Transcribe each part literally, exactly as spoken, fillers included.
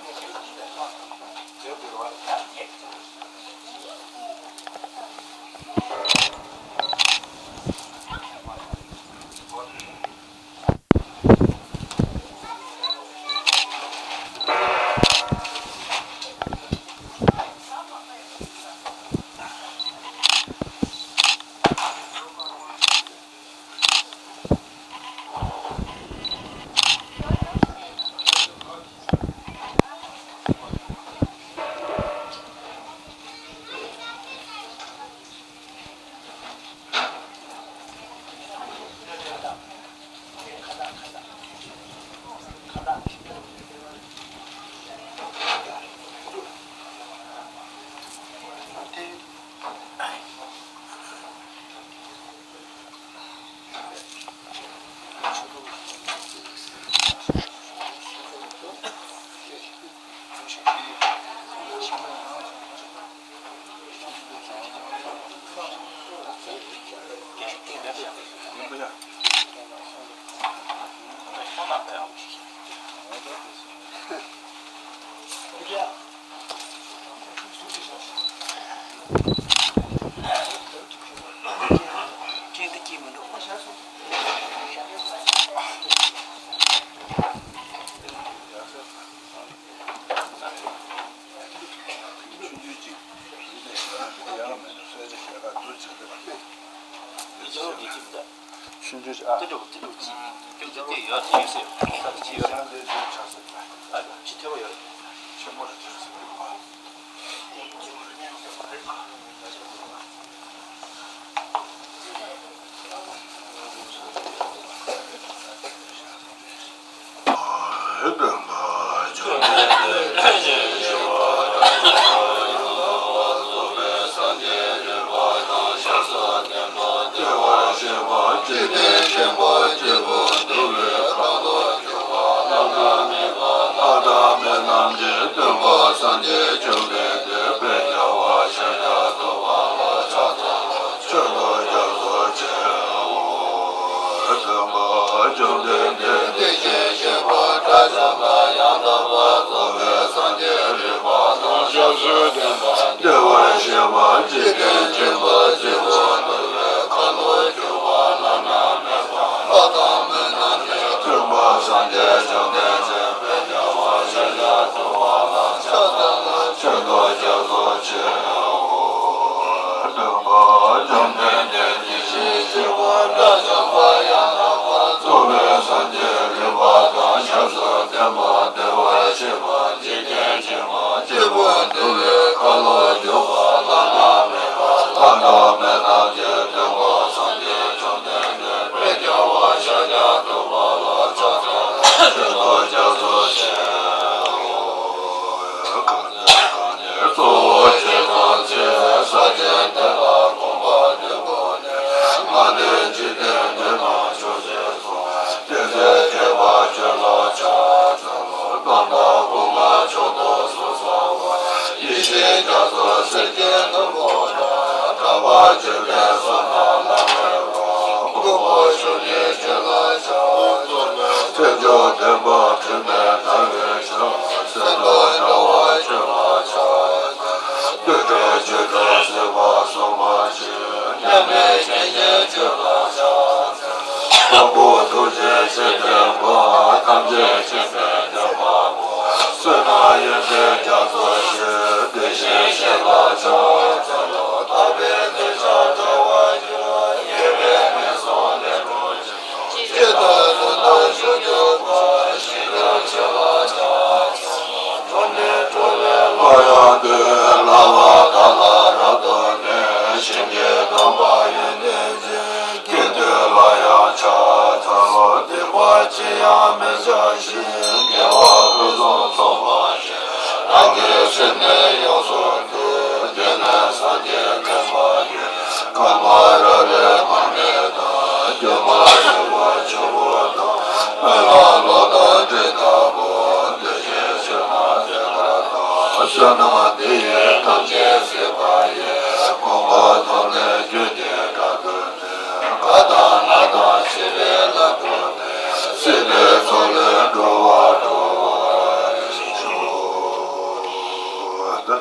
ཆུང་ཆུང་ཅིག་ཨ།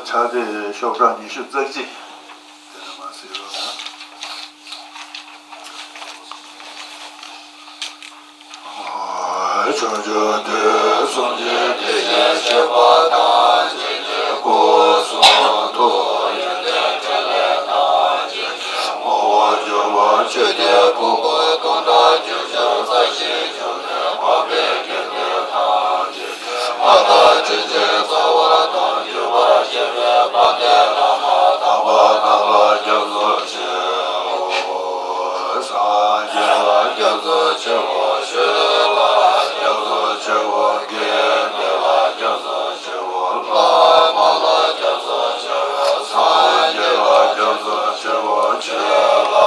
ཕྱག་དཔེ་ཤོག་གྲངས་ཉི་ཤུ་རྩ་གཅིག་དེ་ལ་མ་ཟེར་རོགས་གནང་། ཆོས་འབྱུང་དུས་གསུམ་གྱི་དེ་བཞིན་གཤེགས་པ་ཐམས་ཅད་ཀྱི་སྐུ་གསུང་ཐུགས་ཡོན་ཏན་ཕྲིན་ལས་ཐམས་ཅད་ཀྱི་ངོ་བོ་གྱུར་པ་ཆོས་ཀྱི་ཕུང་པོ་སྟོང་ཕྲག་བརྒྱད་ཅུ་རྩ་བཞི་མཆོད་པའི་འཕགས་པའི་དགེ་འདུན་ཐམས་ཅད་ཀྱི་མཐའ་དང་མཐུན་ཅིང་རྩ་བ་དང་བརྒྱུད་པར་བཅས་པའི་དཔལ་ལྡན་བླ་མ་དམ་པ་རྣམས་ལ་སྐྱབས་སུ་མཆིའོ། སངས་རྒྱས་ལ་སྐྱབས་སུ་མཆིའོ། ཆོས་ལ་སྐྱབས་སུ་མཆིའོ། དགེ་འདུན་ལ་སྐྱབས་སུ་མཆིའོ། བླ་མ་ལ་སྐྱབས་སུ་མཆིའོ། སངས་རྒྱས་ལ་སྐྱབས་སུ་མཆིའོ། ཆོས་ལ་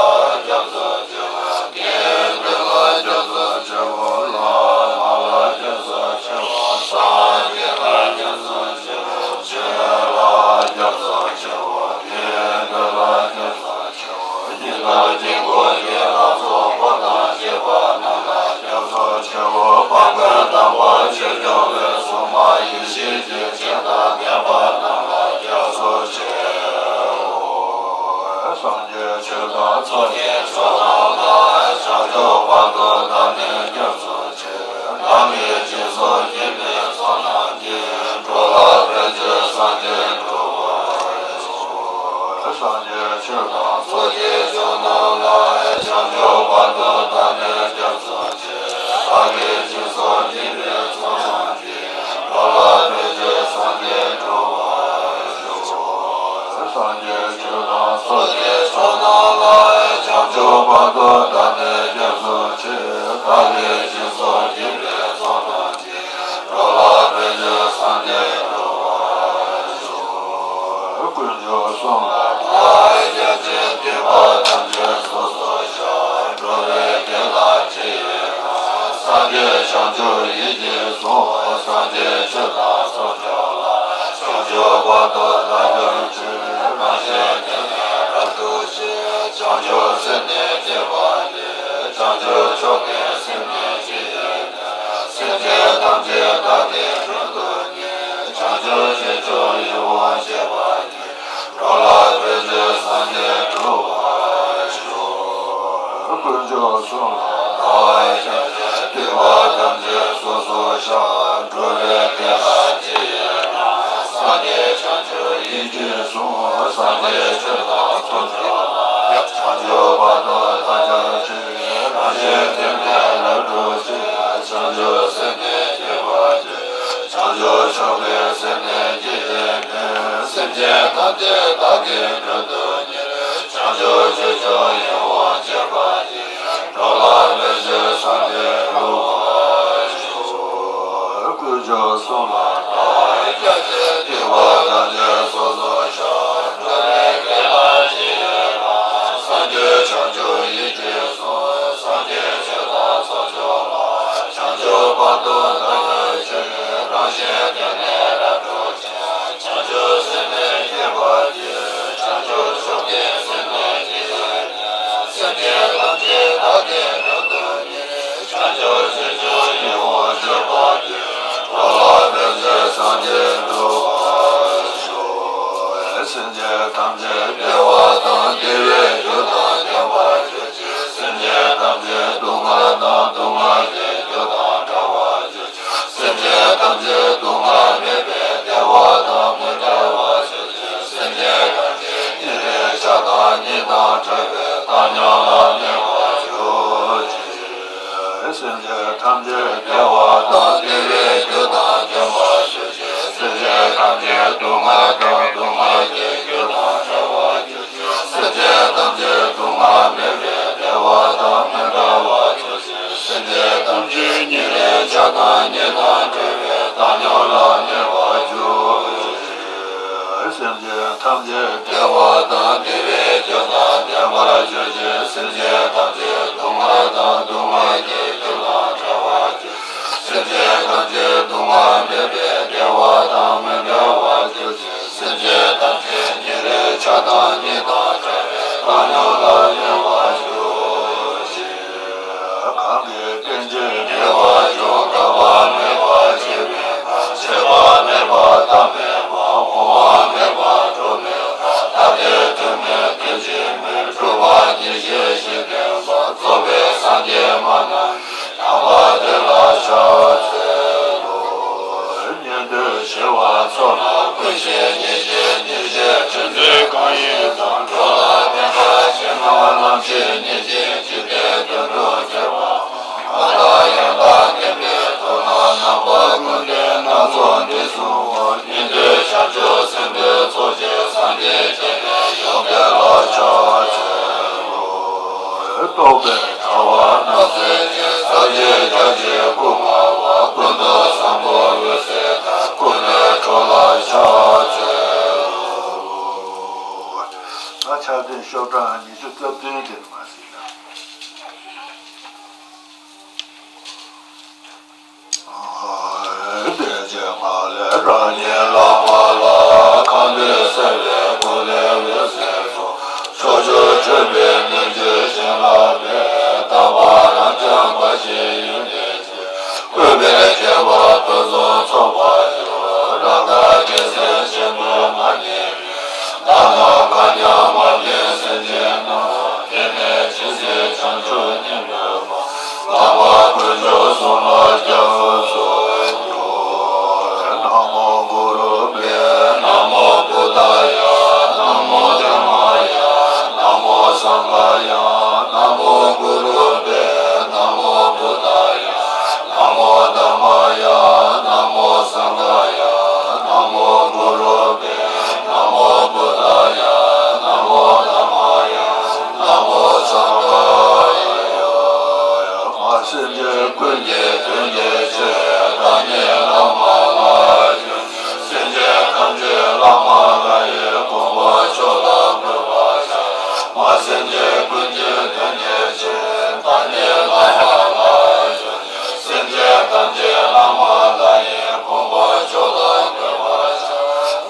སྐྱབས་སུ་མཆིའོ། དགེ་འདུན་ལ་སྐྱབས་སུ་མཆིའོ། བླ་མ་ལ་སྐྱབས་སུ་མཆིའོ། སངས་རྒྱས་ལ་སྐྱབས་སུ་མཆིའོ། ཆོས་ལ་སྐྱབས་སུ་མཆིའོ། དགེ་འདུན་ལ་སྐྱབས་སུ་མཆིའོ། ཡི་དམ་དཀྱིལ་འཁོར་གྱི་ལྷ་ཚོགས་འཁོར་དང་བཅས་པ་རྣམས་ལ་སྐྱབས་སུ་མཆིའོ། དཔལ་མགོན་དམ་པ་ཆོས་སྐྱོང་བའི་སྲུང་མ་ཡེ་ཤེས་ཀྱི་སྤྱན་དང་ལྡན་པ་རྣམས་ལ་སྐྱབས་སུ་མཆིའོ། སངས་རྒྱས་ཆོས་དང་ཚོགས་ཀྱི་མཆོག་རྣམས་ལ། བྱང་ཆུབ་བར་དུ་བདག་ནི་སྐྱབས་སུ་མཆི། བདག་གིས་སྦྱིན་སོགས་བགྱིས་པའི་ཚོགས་རྣམས་ཀྱིས། འགྲོ་ལ་ཕན་ཕྱིར་སངས་རྒྱས་འགྲུབ་པར་ཤོག། སངས་རྒྱས་ཆོས་དང་ཚོགས་ཀྱི་མཆོག་རྣམས་ལ། བྱང་ཆུབ་བར་དུ་བདག་ནི་སྐྱབས་སུ་མཆི། བདག་གིས་སྦྱིན་སོགས་བགྱིས་པའི་ཚོགས་རྣམས་ཀྱིས། འགྲོ་ལ་ཕན་ཕྱིར་སངས་རྒྱས་འགྲུབ་པར་ཤོག། སངས་རྒྱས་ཆོས་དང་ཚོགས་ཀྱི་མཆོག་རྣམས་ལ། བྱང་ཆུབ་བར་དུ་བདག་ནི་སྐྱབས་སུ་མཆི། བདག་གིས་སྦྱིན་སོགས་བགྱིས་པའི་ཚོགས་རྣམས་ཀྱིས། འགྲོ་ལ་ཕན་ཕྱིར་སངས་རྒྱས་འགྲུབ་པར་ཤོག། དཀོན་མཆོག་གསུམ་ལ་བདག་སྐྱབས་མཆི། སྡིག་པ་ཐམས་ཅད་སོ་སོར་བཤགས། འགྲོ་བའི་དགེ་ལ་རྗེས་ཡི་རང་། སངས་རྒྱས་བྱང་ཆུབ་ཡིད་ཀྱིས་བཟུང་། སངས་རྒྱས་ཆོས་དང་ཚོགས་མཆོག་ལ། བྱང་ཆུབ་བར་དུ་བདག་སྐྱབས་མཆི། རང་གཞན་བརྟེན་ནས་རབ་ཏུ་ཞི། བྱང་ཆུབ་སེམས་ནི་བསྐྱེད་པ་ཡིས། བྱང་ཆུབ་མཆོག་གི་སེམས་ནི་བསྐྱེད་ནས། སེམས་ཅན་ཐམས་ཅད་བདག་གིས་མགྲོན་དུ་གཉེར། བྱང་ཆུབ་ཆོས་མཆོག་ཡིད་འོང་སྤྱད་པ་ཡིས། འགྲོ་ལ་ཕན་ཕྱིར་སངས་རྒྱས་འགྲུབ་པར་ཤོག། དཀོན་མཆོག་གསུམ་ལ་བདག་སྐྱབས་མཆི། སྡིག་པ་ཐམས་ཅད་སོ་སོར་བཤགས། འགྲོ་བའི་དགེ་ལ་རྗེས་ཡི་རང་། སངས་རྒྱས་བྱང་ཆུབ་ཡིད་ཀྱིས་བཟུང་། སངས་རྒྱས་ཆོས་དང་ཚོགས་མཆོག་ལ། བྱང་ཆུབ་བར་དུ་བདག་སྐྱབས་མཆི། རང་གཞན་བརྟེན་ནས་རབ་ཏུ་ཞི། བྱང་ཆུབ་སེམས་ནི་བསྐྱེད་པ་ཡིས། བྱང་ཆུབ་མཆོག་གི་སེམས་ནི་བསྐྱེད་ནས། སེམས་ཅན་ཐམས་ཅད་བདག་གིས་མགྲོན་དུ་གཉེར། བྱང་ཆུབ་ཆོས་མཆོག་ཡིད་འོང་སྤྱད་པ་ཡིས། འགྲོ་ལ་ཕན་ཕྱིར་སངས་རྒྱས་འགྲུབ་པར་ཤོག། དཀོན་མཆོག་གསུམ་ལ་བདག་སྐྱབས་མཆི། སྡིག་པ་ཐམས་ཅད་སོ་སོར་བཤགས། འགྲོ་བའི་དགེ་ལ་རྗེས་ཡི་རང་། སངས་རྒྱས་བྱང་ཆུབ་ཡིད་ཀྱིས་བཟུང་། སངས་རྒྱས་ཆོས་དང་ཚོགས་མཆོག་ལ། བྱང་ཆུབ་བར་དུ་བདག་སྐྱབས་མཆི། རང་གཞན་བརྟེན་ནས་རབ་ཏུ་ཞི། བྱང་ཆུབ་སེམས་ནི་བསྐྱེད་པ་ཡིས། བྱང་ཆུབ་མཆོག་གི་སེམས་ནི་བསྐྱེད་ནས། སེམས་ཅན་ཐམས་ཅད་བདག་གིས་མགྲོན་དུ་གཉེར། བྱང་ཆུབ་ཆོས་མཆོག་ཡིད་འོང་སྤྱད་པ་ཡིས། འགྲོ་ལ་ཕན་ཕྱིར་སངས་རྒྱས་འགྲུབ་པར་ཤོག། སེམས་ཅན་ཐམས་ཅད་བདེ་བ་དང་བདེ་བའི་རྒྱུ་དང་ལྡན་པར་གྱུར་ཅིག། སེམས་ཅན་ཐམས་ཅད་སྡུག་བསྔལ་དང་སྡུག་བསྔལ་གྱི་རྒྱུ་དང་བྲལ་བར་གྱུར་ཅིག། སེམས་ཅན་ཐམས་ཅད་སྡུག་བསྔལ་མེད་པའི་བདེ་བ་དང་མི་འབྲལ་བར་གྱུར་ཅིག། སེམས་ཅན་ཐམས་ཅད་ཉེ་རིང་ཆགས་སྡང་གཉིས་དང་བྲལ་བའི་བཏང་སྙོམས་ལ་གནས་པར་གྱུར་ཅིག། སེམས་ཅན་ཐམས་ཅད་བདེ་བ་དང་བདེ་བའི་རྒྱུ་དང་ལྡན་པར་གྱུར་ཅིག། སེམས་ཅན་ཐམས་ཅད་སྡུག་བསྔལ་དང་སྡུག་བསྔལ་གྱི་རྒྱུ་དང་བྲལ་བར་གྱུར་ཅིག། སེམས་ཅན་ཐམས་ཅད་སྡུག་བསྔལ་མེད་པའི་བདེ་བ་དང་མི་འབྲལ་བར་གྱུར་ཅིག། སེམས་ཅན་ཐམས་ཅད་ཉེ་རིང་ཆགས་སྡང་གཉིས་དང་བྲལ་བའི་བཏང་སྙོམས་ལ་གནས་པར་གྱུར་ཅིག། སེམས་ཅན་ཐམས་ཅད་བདེ་བ་དང་བདེ་བའི་རྒྱུ་དང་ལྡན་པར་གྱུར་ཅིག། སེམས་ཅན་ཐམས་ཅད་སྡུག་བསྔལ་དང་སྡུག་བསྔལ་གྱི་རྒྱུ་དང་བྲལ་བར་གྱུར་ཅིག། སེམས་ཅན་ཐམས་ཅད་སྡུག་བསྔལ་མེད་པའི་བདེ་བ་དང་མི་འབྲལ་བར་གྱུར་ཅིག། སེམས་ཅན་ཐམས་ཅད་ཉེ་རིང་ཆགས་སྡང་གཉིས་དང་བྲལ་བའི་བཏང་སྙོམས་ལ་གནས་པར་གྱུར་ཅིག། གང་གིས་རྟེན་ཅིང་འབྲེལ་བར་འབྱུང་། འགག་པ་མེད་པར་སྤྱད་པའི་ཕ། ཆད་པ་མེད་པར་བརྟགས་པའི་མ། སྤོང་བ་མེད་པར་ ཞི་བ་ཚོགས་ལ་ཀུན་ཤེས་ཉེར་ཞི་ཉེར་ཞི་ཆོས་འཛིན་གང་ཡིན་དང་། འགྲོ་ལ་ཕན་པ་ཞིང་ལ་ལམ་ཤེས་ཉེར་ཞི་འཇིག་རྟེན་དོན་གྲུབ་ཟེར་བ། ཨ་ཏ་ཡང་དག་བདེན་པའི་ཐོག་ལ་རྣམ་པ་ཀུན་ལྡན་སྣ་ཚོགས་འདི་གསུངས་པ། ཉན་ཐོས་བྱང་ཆུབ་སེམས་དཔའི་ཚོགས་ཀྱིས་སངས་རྒྱས་བྱེ་བའི་ཡོན་ཏན་ལ་ཕྱག་འཚལ་ལོ། རྟོག་པའི་དྲ་བ་རྣམ་སེལ་གྱི་ས་གཞི་རྒྱ་ཆེར་བཀོད་པ་བ། ཀུན་ཏུ་བཟང་པོ་འོད་གསལ་ལྟར། ཀུན་ནས་འགྲོ་ལ་ཕྱག་འཚལ་ལོ། ད་ཕྱག་དོན་ཤོག་གྲངས་ཉི་ཤུ་རྩ་བདུན་དེ་མ་ཟིན་ན། བདེ་ཆེན་ངང་ལས་རང་ཉིད་ལྷ་མོ་ལ། གང་འདུལ་སེམས་དཔའི་སྐུ་ལས་འོད་ཟེར་ཚོགས། ཕྱོགས་བཅུར་འཕྲོས་པའི་རྣལ་འབྱོར་ཞིང་རལ་པའི། རྟག་པ་རབ་འབྱམས་འབའ་ཞིག་ཡོན་ཏན་ཅན། བཀོད་པའི་ཁྱད་པར་དོན་གསུམ་ཚོགས་པར་གྱུར། རབ་དང་རྒྱལ་སྲས་ཆེན་པོ་ང་ནི། བདག་ནི་གང་ཡང་མ་མཁྱེན་སེམས་ཅན་རྣམས། དེ་ནས་ཇི་སྲིད་བྱང་ཆུབ་སྙིང་པོའི་དབང་། ལྷག་པར་དཀོན་མཆོག་གསུམ་ལ་སྐྱབས་སུ་མཆི། ན་མོ་གུ་རུ་བྷྱཿ། ན་མོ་བུདྡྷཱ་ཡ། ན་མོ་དྷརྨཱ་ཡ། ན་མོ་སངྒྷཱ་ཡ། ན་མོ་གུ་རུ་བྷྱཿ། ན་མོ་བུདྡྷཱ་ཡ། ན་མོ་དྷརྨཱ་ཡ། ན་མོ་སངྒྷཱ་ཡ། ན་མོ་གུ་རུ་བྷྱཿ། ན་མོ་བུདྡྷཱ་ཡ། ན་མོ་དྷརྨཱ་ཡ། ན་མོ་སངྒྷཱ་ཡ། སེམས་ཅན་ཀུན་གྱི་དོན་གྱི་ཕྱིར། བདག་ཉིད་བླ་མ་ལྷ་ཡི་སྐུ། སེམས་ཅན་ཐམས་ཅད་བླ་མ་ལྷ་ཡི་དགོངས་པ་མཆོག་ལ་འགོད་པར་བྱ། སེམས་ཅན་ཀུན་གྱི་དོན་གྱི་ཕྱིར། བདག་ཉིད་བླ་མ་ལྷ་ཡི་སྐུ། སེམས་ཅན་ཐམས་ཅད་བླ་མ་ལྷ་ཡི་དགོངས་པ་མཆོག་ལ་འགོད་པར་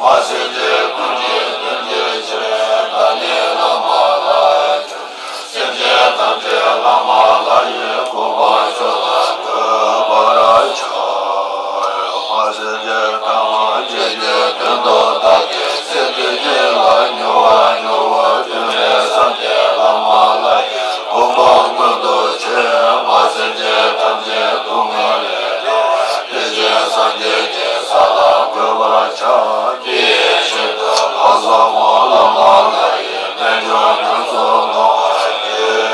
བྱ། སེམས་ཅན་ཀུན་གྱི་དོན་གྱི་ཕྱིར། བདག་ཉིད་བླ་མ་ལྷ་ཡི་སྐུ། སེམས་ཅན་ཐམས་ཅད་བླ་མ་ལྷ་ཡི་དགོངས་པ་མཆོག་ལ་འགོད་པར་བྱ། སེམས་ཅན་ཐམས་ཅད་ཀྱི་དོན་དུ་བདག་གིས་ཚེ་འདི་ཉིད་ལ་མྱུར་བ་མྱུར་བར་སྟོན་པའི་སངས་རྒྱས་བླ་མ་ལྷ་ཡི་དགོངས་པ་མངོན་དུ་བྱས། སེམས་ཅན་ཐམས་ཅད་སྡུག་བསྔལ་ལས་འདས་པའི་ཕྱིར་སངས་རྒྱས་ཀྱི་ས་ལ་འགོད་པར་བྱ། དེའི་ཕྱིར་དུ་ལྷག་བསམ་བླ་མ་ལྷ་ཡི་རྣལ་འབྱོར་ཉམས་སུ་བླང་བར་བགྱི།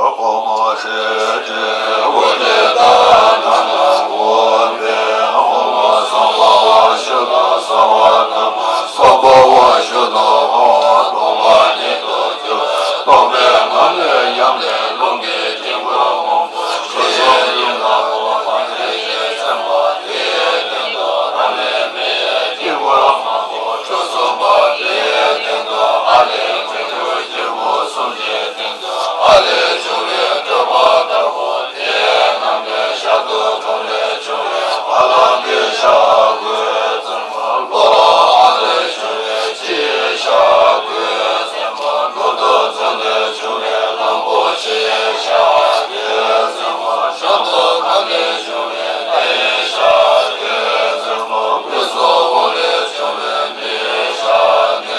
ཨོཾ་ཧྲཱིཿ་ཀྲྀ་ཧཱུྃ་ཏ་ན་ན་ཨོཾ་ཕཊ། ཨོཾ་སྭ་བྷཱ་ཝ་ཤུདྡྷ་སྭ་བ་དྷརྨ་སྭ་བྷཱ་ཝ་ཤུདྡྷོ་ཧོ། སྟོང་པ་ཉིད་དུ་གྱུར། སྟོང་པའི་ངང་ལས་ཡབ་ནས་རླུང་གི་དཀྱིལ་འཁོར་སྔོན་པོ་ཆུ་གསུམ་ཡིད་ལ་གོ་བ་ནས་ཡིད་ཚིམ་པ་དེའི་སྟེང་དུ་རབ་གནས་མེ་ཡི་དཀྱིལ་འཁོར་མང་པོ་བཅུ་གསུམ་པ་དེའི་སྟེང་དུ་ཨ་ལས་ཕྱོགས་བཅུའི་སྐྱེ་བོ་གསུམ་གྱི་སྟེང་དུ་ཨ་ལས་བྱུང་བའི་ཐོད་པ་དཀར་པོ་དེའི་ནང་ནས་ཤར་དུ་ཁྲོམ་ལས་བྱུང་བའི་བ་ལང་གི་ཤ་བགོས་བཙུན་མ་ལྷོ་ལ་ཨ་ལས་བྱུང་བའི་ཕྱིའི་ཤ་བགོས་བཙུན་མ་ནུབ་ཏུ་བཙུན་ལས་བྱུང་བའི་གླང་པོ་ཆེའི་ཤ་བགོས་བཙུན་མ་བྱང་དུ་ཁམས་ལས་བྱུང་བའི་རྟའི་ཤ་བགོས་བཙུན་མ་དབུས་སུ་ཧཱུྃ་ལས་བྱུང་བའི་མེའི་ཤ་བགོས་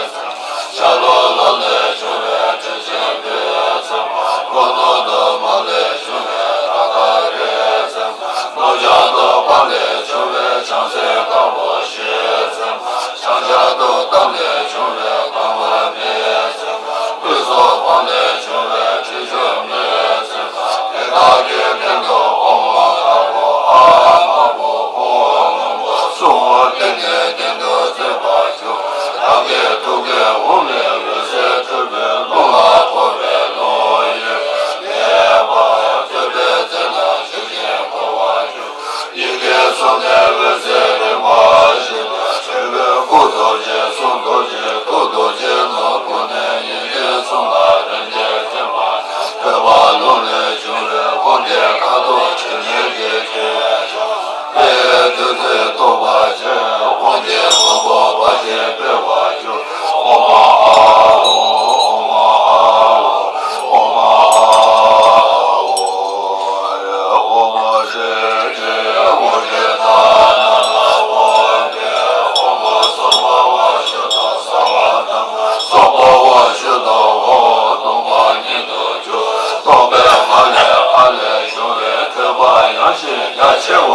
བཙུན་མ་ཤར་ལྷོ་ལམ་ལས་བྱུང་བའི་དྲི་ཆབ་བགོས་བཙུན་མ་ལྷོ་ནུབ་ཏུ་མར་ལས་བྱུང་བའི་རཀྵ་བགོས་བཙུན་མ་ནུབ་བྱང་དུ་པ་ལས་བྱུང་བའི་བྱང་སེམས་དཀར་པོ་བཞི་བཙུན་མ་བྱང་ཤར་དུ་ཏམ་ལས་བྱུང་བའི་ཀ་མ་མེ་བཙུན་མ་དབུས་སུ་བ་ལས་བྱུང་བའི་དྲི་ཆབ་མེ་བཙུན་མ་དེ་དག་གི་སྟེང་དུ་ཨོཾ་མ་དཀར་པོ་ཨཱཿ་དམར་པོ་ཧཱུྃ་སྔོན་པོ་གསུམ་སྟེང་ནས་སྟེང་དུ་བརྩེགས་པར་གྱུར། བདག་གི་ཐུགས་ཀའི་དབུས་ནས་འོད་ཟེར་འཕྲོས་པའི་རླུང་ལ་བསྐོར་བའི་རླུང་ཡོད་པའི་བར་བསྐྱོད་པའི་རྩེ་ན་བཞུགས་ཤིང་འཁོར་བར་གྱུར། ཡི་གེ་གསུམ་ལས་འོད་ཟེར་རིམ་པ་བཞིན་དུ་འཕྲོས་པའི་སྐུ་རྡོ་རྗེ་གསུང་རྡོ་རྗེ་ཐུགས་རྡོ་རྗེ་ལ་གུས་ནས་ཡི་གེ་གསུམ་ལ་རིམ་གྱིས་མཁྱེན་པ་ཐོད་པ་རླུང་ལས་བྱུང་བའི་དབང་ལྡན་ཁ་དོག་ཕྲེང་ནས་ཀྱི་ཁྱད་པས་བདུད་རྩི་གཏོར་བ་བྱས། དབང་ལྡན་མགོན་པོ་འབའ་ཞིག་སྤེལ་བར་གྱུར། ཨོཾ་ཨཱཿཧཱུྃ་ཨོཾ་ཨཱཿཧཱུྃ་ཨོཾ་ཨཱཿཧཱུྃ་ཨོཾ་ཧྲཱིཿ་ཀྲྀ་ཧཱུྃ་ཏ་ན་ན་ཨོཾ་ཕཊ། ཨོཾ་སྭ་བྷཱ་ཝ་ཤུདྡྷ་སྭ་བ་དྷརྨ་སྭ་བྷཱ་ཝ་ཤུདྡྷོ་ཧོ། སྟོང་པ་ཉིད་དུ་གྱུར། སྟོང་པའི་ངང་ལས་ཨ་ལས་བྱུང་བའི་ཐོད་པ་ཡངས་ཤིང་རྒྱ་ཆེ་བ་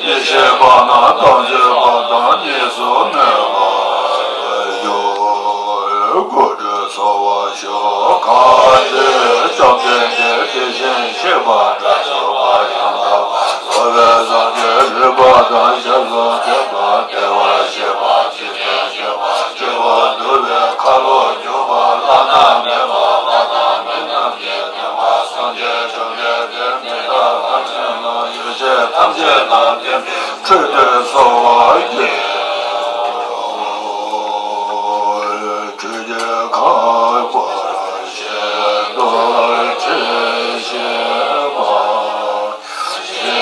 ཡེ་ཤེས་པ་རྣམས་ཐམས་ཅད་པ་དང་གཉིས་སུ་མེད་པ། སྐུ་ཁྲུས་གསོལ་བ་ཞུ། གང་ཞིག་བཅོམ་ལྡན་འདས་དེ་བཞིན་གཤེགས་པ་དགྲ་བཅོམ་པ་ཡང་དག་པར་རྫོགས་པའི་སངས་རྒྱས་རིག་པ་དང་ཞབས་སུ་ལྡན་པ། བདེ་བར་གཤེགས་པ། འཇིག་རྟེན་མཁྱེན་པ། སྐྱེ་བ་འདུལ་བའི་ཁ་ལོ་སྒྱུར་བ། བླ་ན་མེད་པ། ལྷ་དང་མི་རྣམས་ཀྱི་སྟོན་པ། སངས་རྒྱས་བཅོམ་ལྡན་འདས་མི་རྟག་པ་ཐམས་ཅད་ལ་ཡེ་ཤེས་ཐམས་ཅད་དང་ལྡན་པའི་ཁྲོད་དུ་གསོལ་བ་འདེབས། ཁྱོད་ཀྱིས་གང་བསྐུར་བཞིན་དུ་ཇི་བཞིན་པ། ཇི་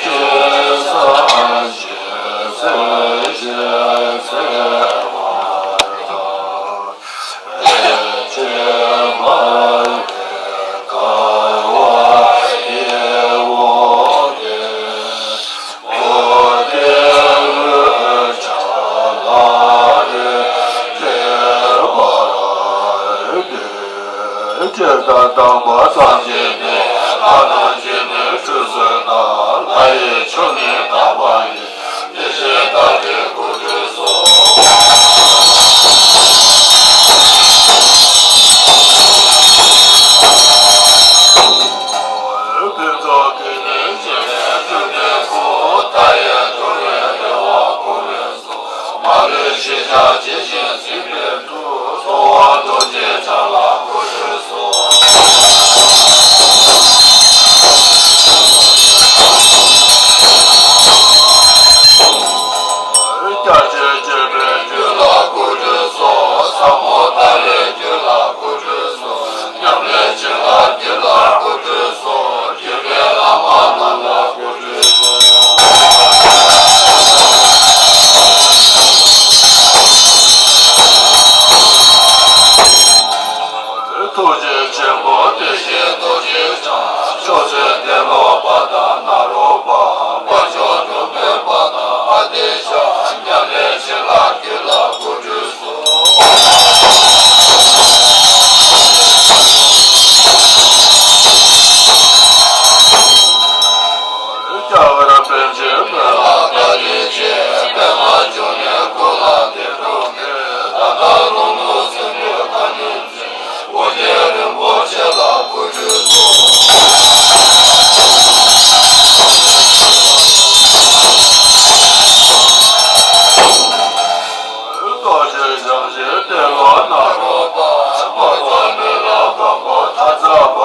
སྐད་གསན་བཞིན་གསན་པར་བྱ། ལས་ཀྱི་མ་ལུས་དགའ་བ་ཡིད་འོང་སྟེ། མགོ་བོས་འོད་ཆགས་ལ་རེག་པར་འདོད། ཇི་ལྟར་དག་པ་ཐམས་ཅད་ནི། ལྷ་རྣམས་ཀྱི་ནི་ཁྲུས་གསོལ་ལྟར། ལྷ་ཡི་ཆོས་ནི་དག་པ་ཡིན། དེ་བཞིན་བདག་གིས་སྐུ་ཁྲུས་གསོལ། ཕུན་ཚོགས་ཀྱི་ནི་སྤྱན་ནི་སྤྲུལ་པའི་སྐུ། མཐའ་ཡས་གདུལ་བའི་བདེ་བ་བསྐུར་བས་སོ། མ་ལུས་ཞི་བྱ་ཇི་བཞིན་གཟིགས་པའི་མཐུས། གསང་བ་རྡོ་རྗེ་འཆང་ལ་སྐུ་ཁྲུས་གསོལ། རྒྱ་ཆེར་གཤེགས་པའི་རྒྱུད་ལ་སྐུ་ཁྲུས་གསོལ། ཟབ་མོ་ལྟ་བའི་རྒྱུད་ལ་སྐུ་ཁྲུས་གསོལ། ཉམས་ལེན་བྱེད་པའི་རྒྱུད་ལ་སྐུ་ཁྲུས་གསོལ། བརྒྱུད་པའི་བླ་མ་རྣམས་ལ་སྐུ་ཁྲུས་གསོལ། ཐུགས་རྗེ་ཆེན་པོ་བདེ་གཤེགས་རྡོ་རྗེ་འཆང་། མཆོག་སྲེད་ཏེ་ལོ་པ་དང་ནཱ་རོ་པ། དཔལ་མཆོག་འགྲོ་མགོན་པ་དང་ཨ་ཏི་ཤ། ཉམས་ལེན་བྱེད་པའི་རྒྱུད་ལ་སྐུ་ཁྲུས་གསོལ། རྒྱ་གར་པཎ་ཆེན་སྨན་བླ་དཀར་ཡེ་ཤེས། པདྨ་འབྱུང་གནས་སྐུ་ལ་འདི་སྒྲུབ་ཀྱི། ད་ལྟ་ལྷུན་གྲུབ་སྲིན་པོའི་བཀའ་ནི་མཛད། ཨོ་རྒྱན་རིན་པོ་ཆེ་ལ་སྐུ་ཁྲུས་གསོལ། རྡོ་རྗེ་འཆང་ཆེན་ཏེ་ལོ་ནཱ་རོ་པ། དཔལ་མགོན་མི་ལ་སྒམ་པོ་ད་ཚ་པ།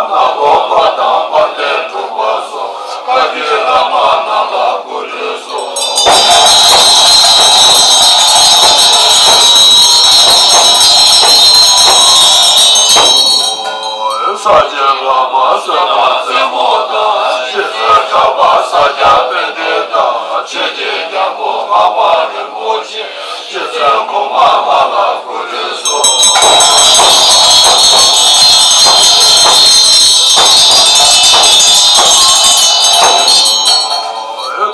ནག་པོ་པ་དང་དཔལ་ལྡན་འབྲུག་པ་སོགས། བཀའ་བརྒྱུད་བླ་མ་རྣམས་ལ་སྐུ་ཁྲུས་གསོལ། ས་སྐྱའི་བླ་མ་བསོད་ནམས་རྩེ་མོ་དང་། ཤེས་རབ་གྲགས་པ་ས་སྐྱ་པཎྜི་ཏ། ཆོས་ཀྱི་རྒྱལ་པོ་འཕགས་པ་རིན་པོ་ཆེ། རྗེ་བཙུན་གོང་མ་ལྷ་ལ་སྐུ་ཁྲུས་གསོལ།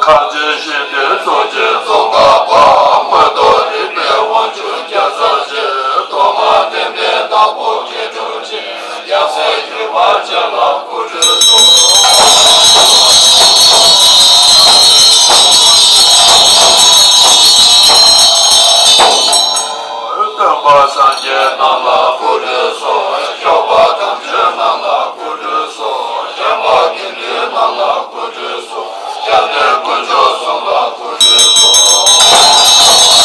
ཁ་ཆེ་ཞི་བདེ་རྡོ་རྗེ་ཙོང་ཁ་པ། མངོན་རྟོགས་རིག་པའི་དབང་ཕྱུག་རྒྱལ་སྲས་རྗེ། ཐོག་མར་བསྟན་པའི་བདག་པོ་མཁས་གྲུབ་ཆེན། ཡབ་སྲས་བརྒྱུད་པ་བཅས་ལ་སྐུ་ཁྲུས་གསོལ། སྟོན་པ་སངས་རྒྱས་རྣམས་ལ་སྐུ་ཁྲུས་གསོལ། སྐྱོབ་པ་དམ་ཆོས་རྣམས་ལ་སྐུ་ཁྲུས་གསོལ། བྱམས་པ་དགེ་འདུན་རྣམས་ལ་སྐུ་ཁྲུས་གསོལ། སྐྱབས་གནས་དཀོན་མཆོག་གསུམ་ལ་སྐུ་ཁྲུས་གསོལ།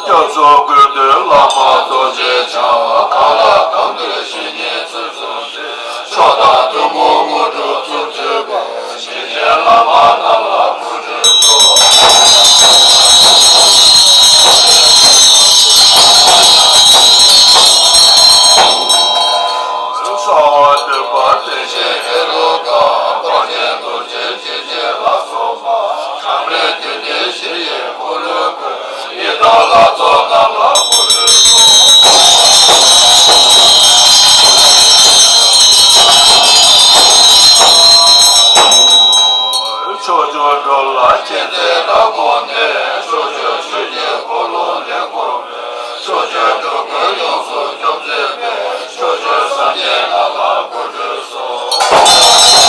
སྐྱབས་སོགས་ཀུན་འདུས་བླ་མ་རྡོ་རྗེ་འཆང་། གང་ལ་གང་འདུལ་བཤེས་གཉེན་ཚུལ་བཟུང་སྟེ། མཆོག་དང་ཐུན་མོང་དངོས་གྲུབ་སྩོལ་མཛད་པའི། ཞིང་གཤེགས་བླ་མ་རྣམས་ལ་སྐུ་ཁྲུས་གསོལ། གསང་བ་འདུས་པ་བདེ་གཤེགས་ཧེ་རུ་ཀ། དཔལ་ཆེན་རྡོ་རྗེ་འཇིགས་བྱེད་ལ་སོགས་པ། གྲངས་མེད་དུས་མཐའི་ཞི་བའི་འཁོར་ལོས་བསྐོར། ཡི་དམ་ལྷ་ཚོགས་རྣམས་ལ་སྐུ་ཁྲུས་གསོལ། ཕྱོགས་བཅུར་འགྲོ་ལ་མཁྱེན་བརྩེ་རབ་དགོངས་ནས། ཕྱོགས་བཅུའི་ཆོས་ཀྱི་འཁོར་ལོ་ལས་བསྐོར་བའི། ཕྱོགས་བཅུའི་འགྲོ་ཀུན་ཡོངས་སུ་སྐྱོབ་མཛད་པའི། ཕྱོགས་བཅུའི་སངས་རྒྱས་རྣམས་ལ་སྐུ་ཁྲུས་གསོལ།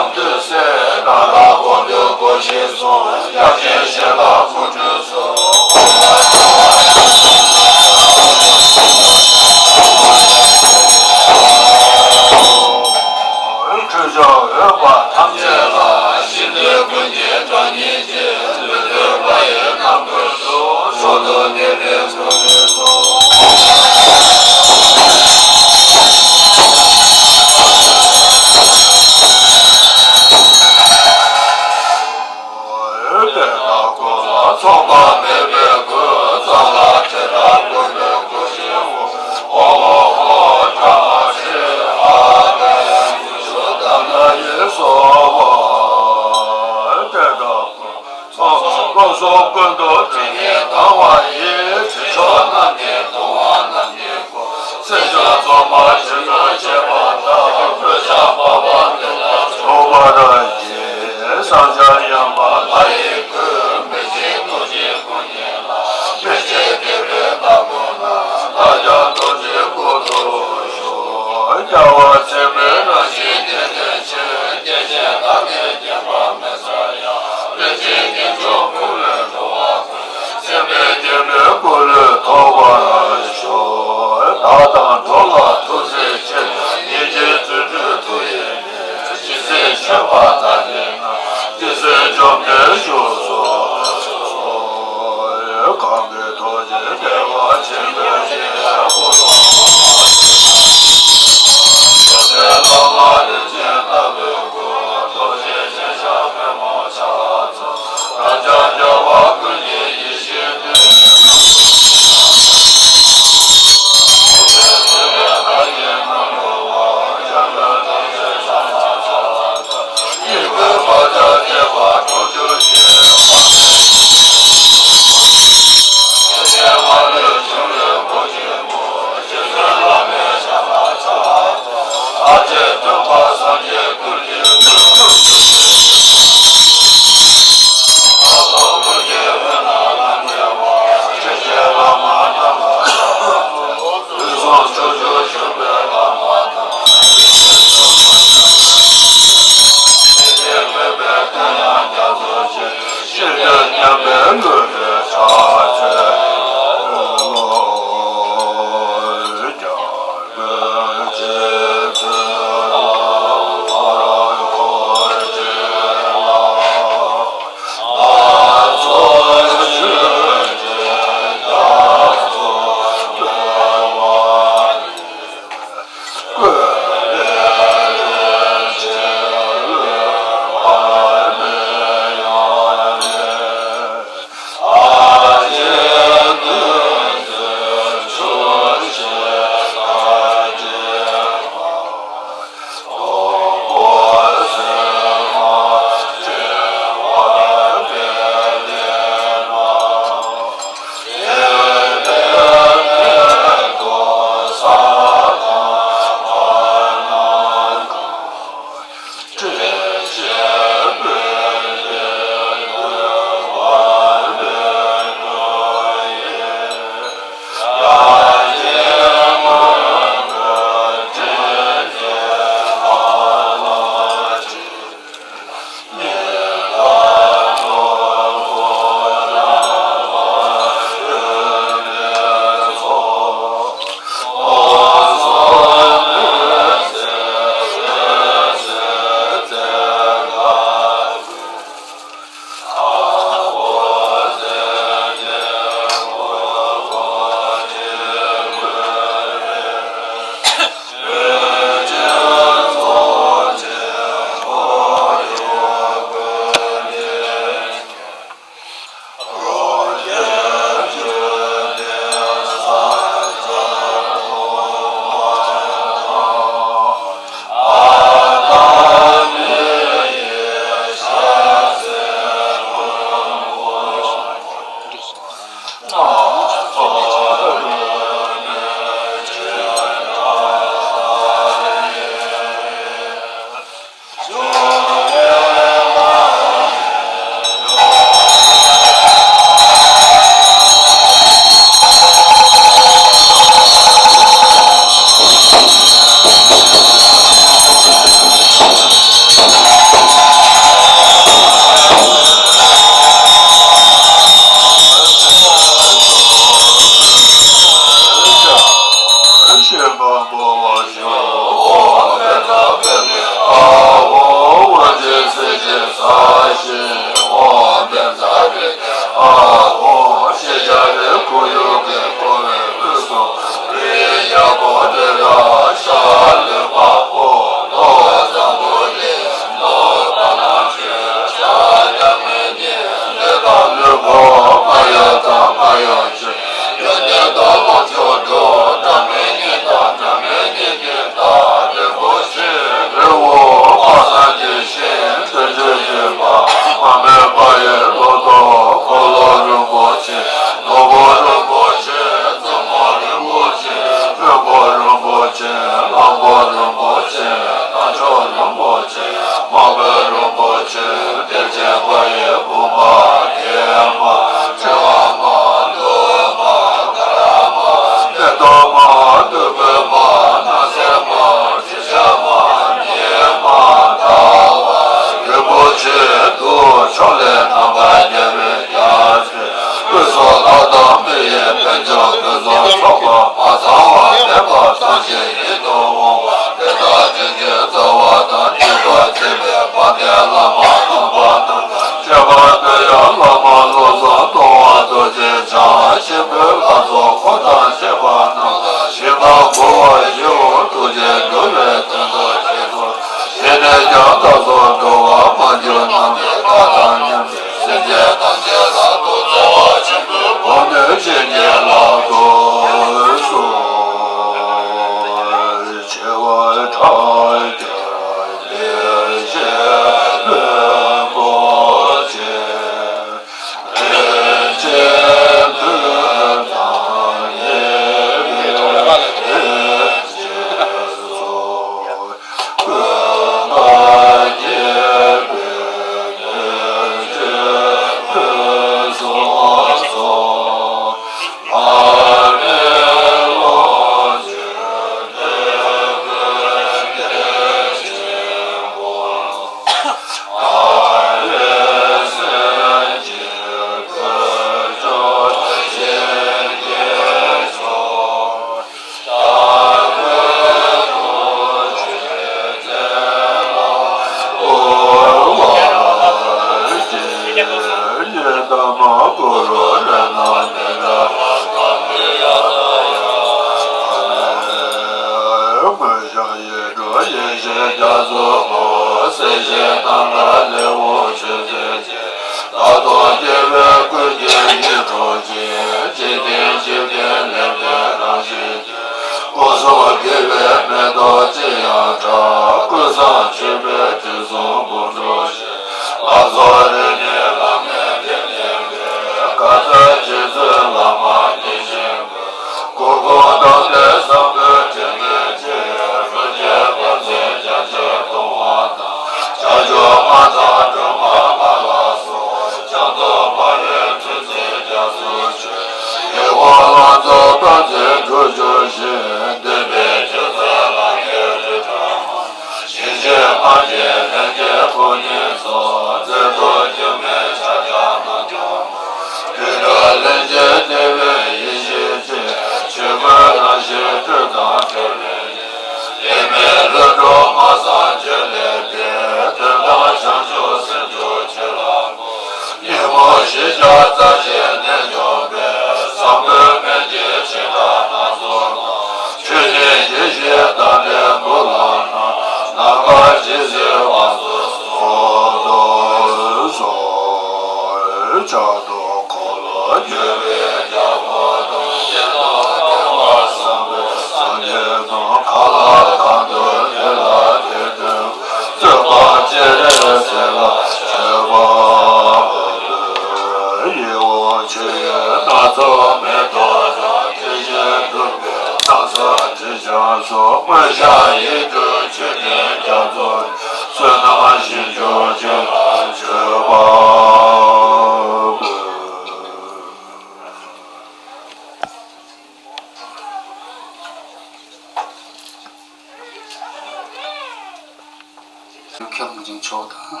མཁན་སློབ་ཆེན་མཆོག་དང་།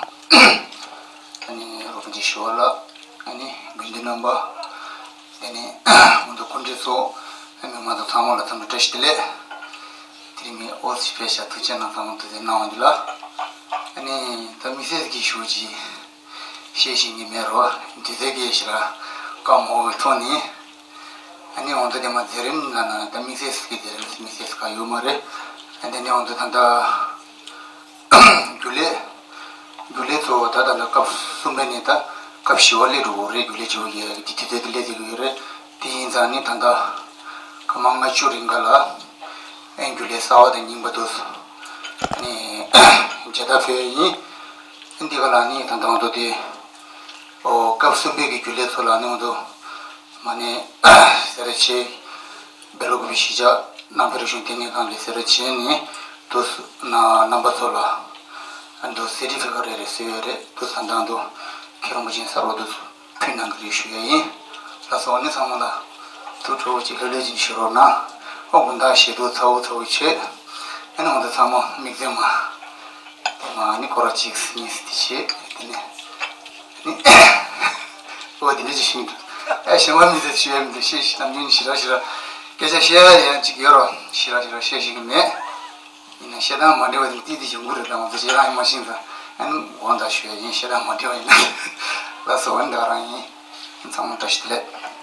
ཨ་ནི་སློབ་དཔོན་ཆེན་ཞི་བ་ལྷ། ཨ་ནི་དགེ་འདུན་རྣམ་པ། དེ་ནས་སྐུ་མདུན་སྐུ་མགྲོན་སོགས་ཨ་ནི་མང་ཚོགས་ཚང་མ་ལ་འཚམས་འདྲི་བཀྲ་ཤིས་བདེ་ལེགས། ངས་ཨོ་ཙི་ཕེ་ཤ་ཐུགས་ཆེ་གནང་ཚང་མ་དུས་ཚོད་གནང་བ་འདི་ལ། ཨ་ནི་ད་དམིགས་བསལ་གྱི་ཞུ་ཅི་བཤད་ཤེས་ཀྱི་མེད་རོ། དུས་ཚོད་ཀྱི་ཞེ་དྲག་བཀའ་མོལ་བའི་ཐོག་ནས། ཨ་ནི་འོང་དུ་དེ་མ་མཛད་རིམ་ལ་ན་ད་དམིགས་བསལ་གྱི་མཛད་རིམ་དམིགས་བསལ་ག་ཡོད་མ་རེད། ཨ་དེ་ནས་འོང་དུ་ད་ལྟ་རྒྱུན་ལས་རྒྱུན་ལས་གཙོ་བོ་ད་ད་ལྟ་སྐབས་གསུམ་པའི་ནས་ད་སྐབས་བཞི་བ་སླེབས་འགྲོ་གི་རེད། རྒྱུན་ལས་བཅུ་བ་ཡས་ཀྱི་དུས་ཚོད་དུ་སླེབས་བསྡད་ཀྱི་ཡོད་རེད། དེ་ཡིན་ཙང་ནི་ད་ལྟ་སྐར་མ་ལྔ་བཅུ་རིང་ག་ལ་ཨེ་རྒྱུན་ལས་གསར་བ་དང་རྙིང་པ་དུ་ནི་མཇལ་དར་ཕུལ་ཡ་ཡིན། ཨེ་འདི་ག་ལ་ནི་ད་ལྟ་འོང་དུ་དེ་ཨོ་སྐབས་གསུམ་པའི་གི་རྒྱུན་ལས་ཚོ་ལ་ནི་འོང་དུ་མ་ནི་ཟེར་བ་ཆེ། སྦེལ་ཀོབ་གཞིས་ཆགས་ནང་པའི་རིག་གཞུང་ལྟེ་གནས་ཁང་ལས་ཟེར་བ་བྱས་ནས་དུ་ན་རྣམ་པ་ཚོ་ལ་དུ་སེ་ཊི་ཕི་ཀེཊ་རེ་རེ་བཟོས་ཡོད་རེད། དུ་ས་མདང་དུ་མཁན་རིན་པོ་ཆེ་གསར་བ་དུ་ཕུལ་གནང་གི་རེད་ཞུ་ཡ་ཡིན། ལགས་སོ། ཨ་ནི་ཚང་མ་ལ་དུ་གྲོགས་ཅིག་ལྷོད་ལྷོད་ཅིག་ཞུ་རོགས་གནང་། ཨོ་དགོང་དག་ཞེ་དུ་ཚ་བོ་ཚ་བོ་བྱས། ཨ་ནི་འོང་དུ་ཚང་མ་མིག་རྩེ་མ་དེ་མ་ནི་སྐོར་ར་གཅིག་གཉིས་དེ་བྱས་དེ་ནས་ནི། ཨོ་དེ་འདྲ་ཅིག་ཤིང་། ཨེ་གཞན་པ་མི་ཚེ་ཤི་ཡ་མི་འདུག་ཤེས་ཤི་ནམ་རྒྱུན་ཞི་ར་ཞི་ར་སྐད་ཆ་བཤད་ཡ་ཡང་ཅིག་ཡོད་རོ། ཞི་ར་ཞི་ར་བཤད་ཤེས་ཀྱི་མེད། ཡིན་ན་བཤད་སྟངས་མ་འདྲ་བ་དེ་ཏིག་ཏིག་ཡོང་གི་རེད། དང་བ་ཚོ་ཞེ་དྲག་ཡང་མ་ཤེས་ཙང་ཨ་ནི་འོང་དང་ཞུ་ཡ་ཡིན། བཤད་སྟངས་མ་འདྲ་བ་ཡིན་ན། ལགས་སོ། འོན་ད་རང་ཡིན། ཚང་མ་བཀྲ་ཤིས་བདེ་ལེགས།